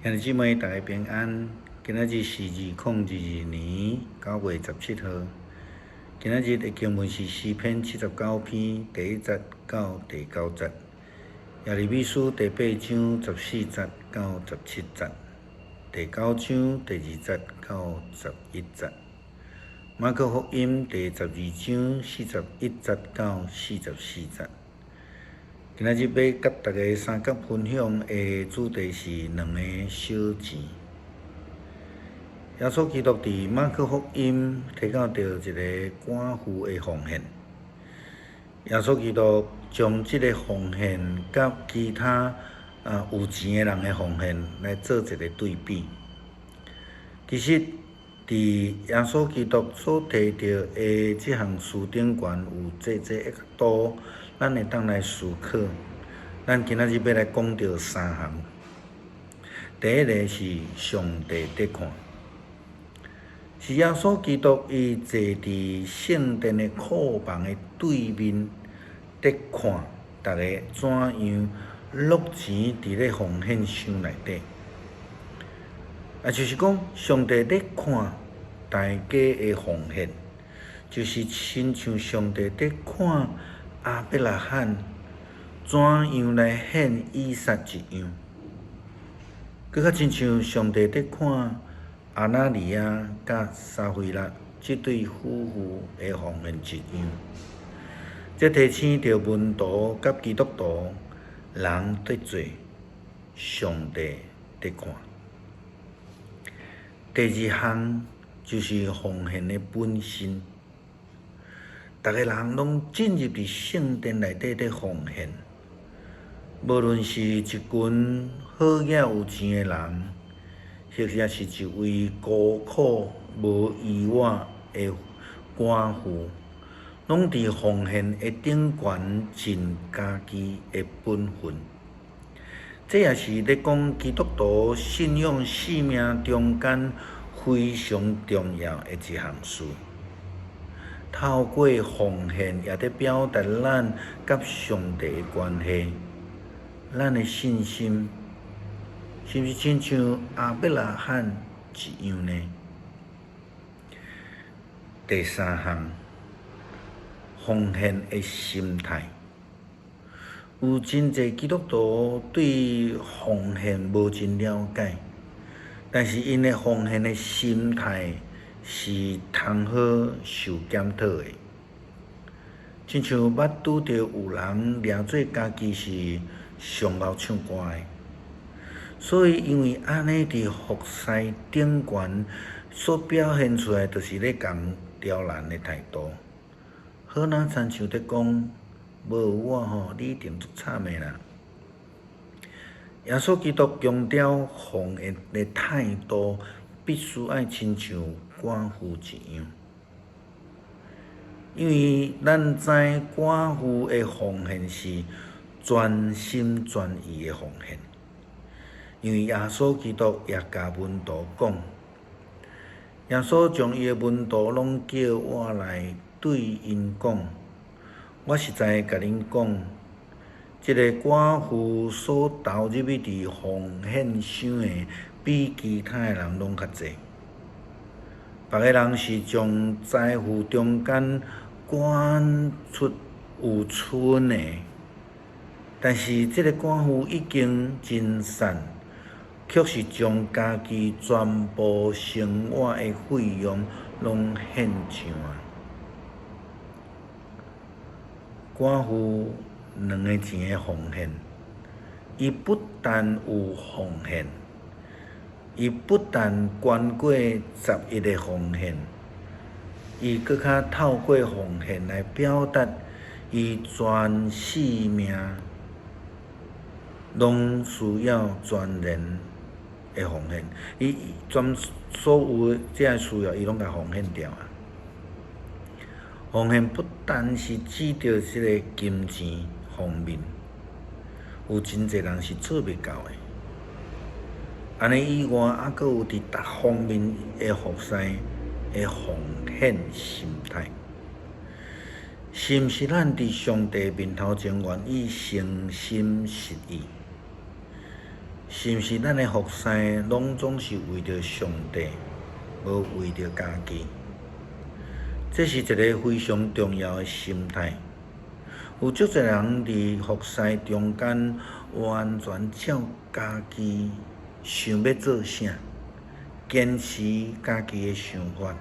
兄弟姊妹，大家平安。今仔日是2022年9月17號。今仔日的經文是詩篇79篇第一節到第九節，耶利米書第八章十四節到十七節，第九章第二節到十一節，馬可福音第十二章41節到44節。今仔日欲佮大家相佮分享的主題是兩个小錢。耶穌基督佇馬可福音提到著一个寡婦的奉獻。耶穌基督將這个奉獻佮其他有錢的人的奉獻來做一个對比。其實，佇耶穌基督所提著的這項事頂懸有濟濟一多，咱會當來思考。咱今仔日欲來講著三項。第一个是上帝佇看，是耶穌基督伊坐佇聖殿的庫房的對面，佇看逐家怎樣落錢佇咧奉獻箱內底。啊，就是講上帝佇看大家的奉獻，就是親像上帝佇看亞伯拉罕怎樣來獻以撒一樣，閣較親像上帝佇看亞拿尼亞佮撒非喇這對夫婦的奉獻一樣。這提醒著門徒佮基督徒，人佇做，上帝佇看。第二項就是奉獻的本身。逐个人攏進入佇聖殿內底咧奉獻，無論是一群好額有錢的人，或者是一位孤苦無依倚的寡婦，攏佇奉獻的頂懸盡家己的本分。這也是咧講基督徒信仰生命中間非常重要的一項事。透過奉獻，也佇表達咱佮上帝的關係，咱的信心是毋是親像亞伯拉罕一樣呢？第三項，奉獻的心態，有真濟基督徒對奉獻無真了解，但是𪜶的奉獻的心態是通好受檢討的，親像捌拄著有人掠做家己是上𠢕唱歌的，所以因為按呢佇服侍頂懸所表現出來，就是咧共刁難的態度，好若親像咧講，無有我吼，你一定足慘的啦。耶穌基督強調奉獻的態度必須愛親像寡婦一樣，因為咱知寡婦的奉獻是全心全意的奉獻。因為耶穌基督也共門徒講，耶穌將伊的門徒攏叫倚來，對𪜶講：我實在共恁講，這个寡婦所投入去佇奉獻箱的，比其他的人攏較濟。別个人是將財富中間捐出有剩的，但是這个寡婦已經真散，卻是將家己全部生活的費用攏獻上啊！寡婦兩个錢的奉獻，伊不但有奉獻。伊不但捐過十一的奉獻，伊閣較透過奉獻來表達伊全生命攏需要全然的奉獻。伊全所有的這个需要，伊攏共奉獻掉啊！奉獻不單是指著這个金錢方面，有真濟人是做袂到的。按呢以外，猶閣有佇逐方面的服侍的奉獻心態，是毋是咱佇上帝面頭前願意誠心實意？是毋是咱的服侍攏總是為著上帝，無為著家己？這是一个非常重要的心態。有足濟人佇服侍中間，完全照家己想欲做啥，堅持家己的想法，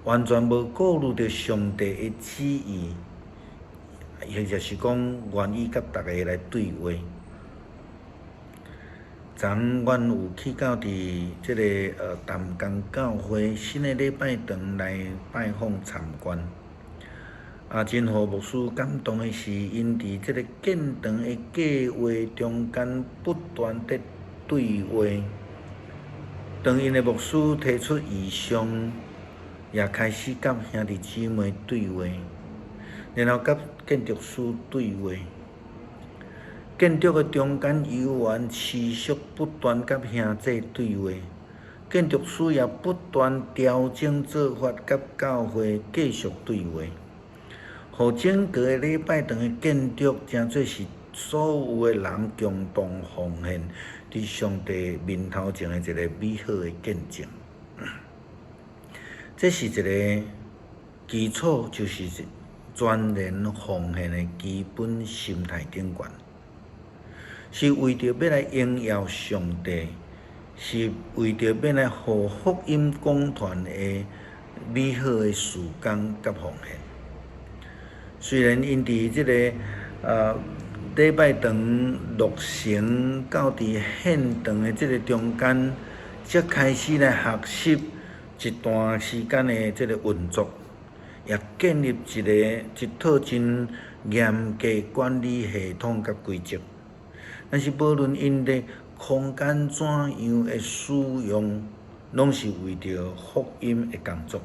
完全無顧慮著上帝的旨意，或者是講願意佮逐个來對話。昨昏阮有去到佇這个淡江教會新的禮拜堂來拜訪參觀，啊，真予牧師感動的是，𪜶佇這个建堂的計劃中間不斷佇對話。當𪜶的牧師提出異象，也開始佮兄弟姊妹對話，然後佮建築師對話。建築的中間猶原持續不斷佮兄弟對話，建築師也不斷調整做法，佮教會繼續對話，予整個的禮拜堂的建築，成做是所有的人共同奉獻佇上帝面頭前的一个美好的見證。這是一个基礎，就是全然奉獻的基本心態頂懸。是為著欲來榮耀上帝，是為著欲來予福音廣傳的美好的事工佮奉獻。雖然𪜶佇這个禮拜堂落成到佇現場的這个中間，才開始來學習一段時間的這个運作，也建立一套真嚴格管理系統佮規則。但是，無論𪜶佇空間怎樣的使用，攏是為著福音的工作，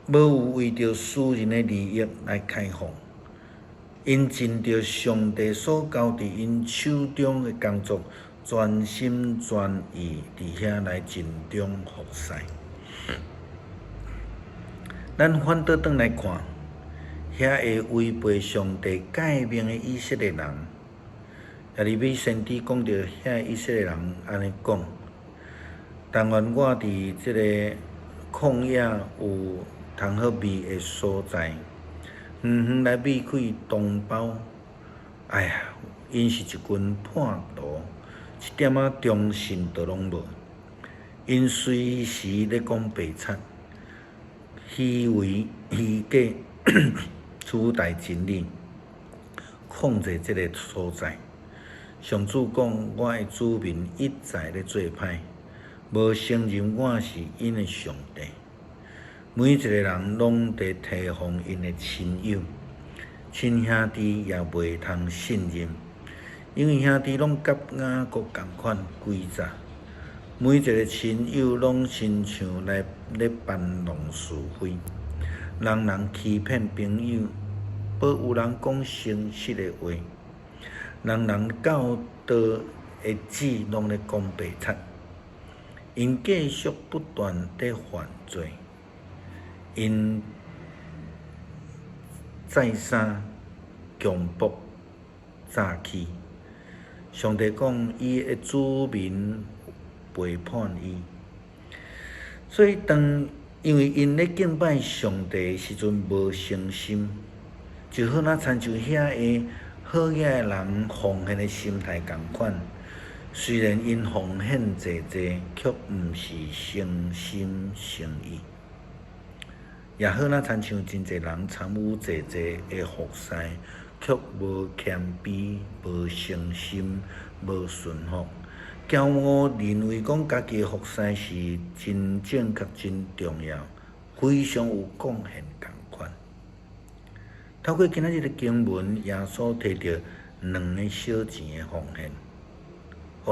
無有為著私人的利益來開放。𪜶盡著上帝所交佇𪜶手中的工作，全心全意佇遐來盡忠服侍。咱反倒轉來看，遐个違背上帝誡命的以色列人。耶利米先知講著遐以色列人按呢講：但願我佇這个曠野有通好覓的所在，遠遠來避開同胞。哎呀，𪜶是一群叛徒，一點仔忠信都攏無。𪜶隨時咧講白賊，虛偽虛假，取代真理，控制這个所在。上主講：我的子民一再咧做歹，無承認我是𪜶的上帝。每一个人攏佇提防𪜶的親友，親兄弟也袂通信任，因為兄弟攏佮雅各仝款詭詐。每一个親友攏親像來咧搬弄是非，人人欺騙朋友，無有人講誠實的話。人人教導的舌攏咧講白賊，𪜶繼續不斷佇犯罪，𪜶再三強迫詐欺。上帝講，伊的子民背叛伊，所以當因為𪜶咧敬拜上帝的時陣無誠心，就好若親像遐个好額的人奉獻的心態仝款，雖然𪜶奉獻濟濟，卻毋是誠心誠意。也好若親像真濟人參與濟濟的服侍，卻無謙卑、無誠心、無順服，驕傲認為講家己的服侍是真正確、真重要，非常有貢獻仝款。透過今仔日的經文，耶穌提著兩个小錢的奉獻，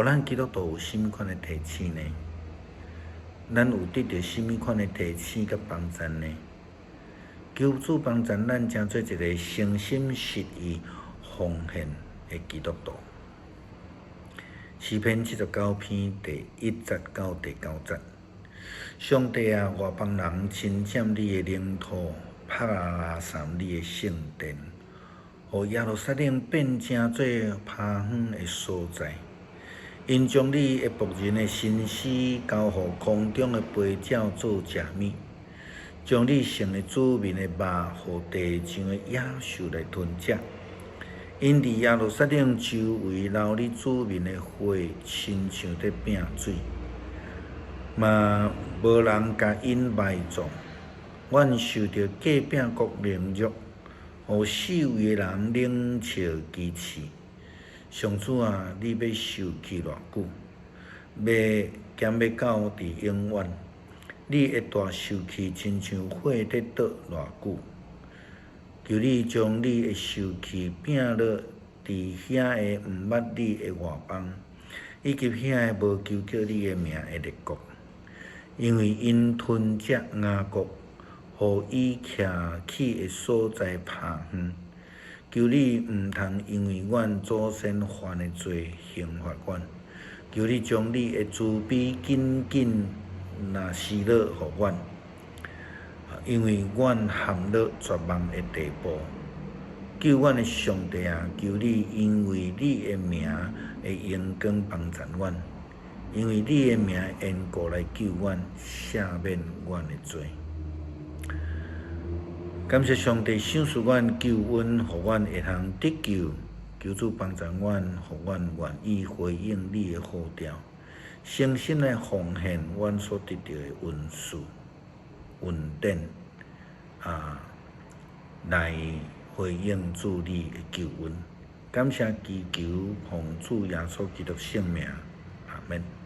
予咱基督徒有啥物款的提醒呢？咱有得著啥物款的提醒佮幫贊呢？求主幫贊咱，成做一个誠心實意奉獻的基督徒。詩篇79篇第1節到第9節：上帝啊，外邦人侵佔你的領土，拍拉散你的聖殿，予耶路撒冷變成做拋荒的所在。𪜶將你的僕人的身屍交予空中的飛鳥做食物，將你聖的子民的肉，予地上的野獸來吞食。𪜶佇耶路撒冷周圍流你子民的血，親像佇拚水，嘛無人共𪜶埋葬。阮受著隔壁國凌辱，予四圍的人冷笑譏刺。上主啊，你欲受氣偌久？欲兼欲到佇永遠？你的大受氣親像火佇燙偌久？求你將你的受氣摒落佇遐个毋捌你的外邦，以及遐个無求叫你的名的列國，因為𪜶吞食雅各，予伊徛起的所在拋遠。求你毋通因為阮祖先犯的罪刑罰阮，求你將你的慈悲緊緊若施落予阮，因為阮陷落絕望的地步。救阮的上帝啊，求你因為你的名的榮光幫贊阮，因為你的名的緣故來救阮，赦免阮的罪。感謝上帝賞賜阮救恩，予阮會通得救。求主幫助阮，予阮願意回應你的呼召，誠心來奉獻阮所得著的恩賜、恩典，來回應主你的救恩。感謝祈求，奉主耶穌基督聖名，阿們。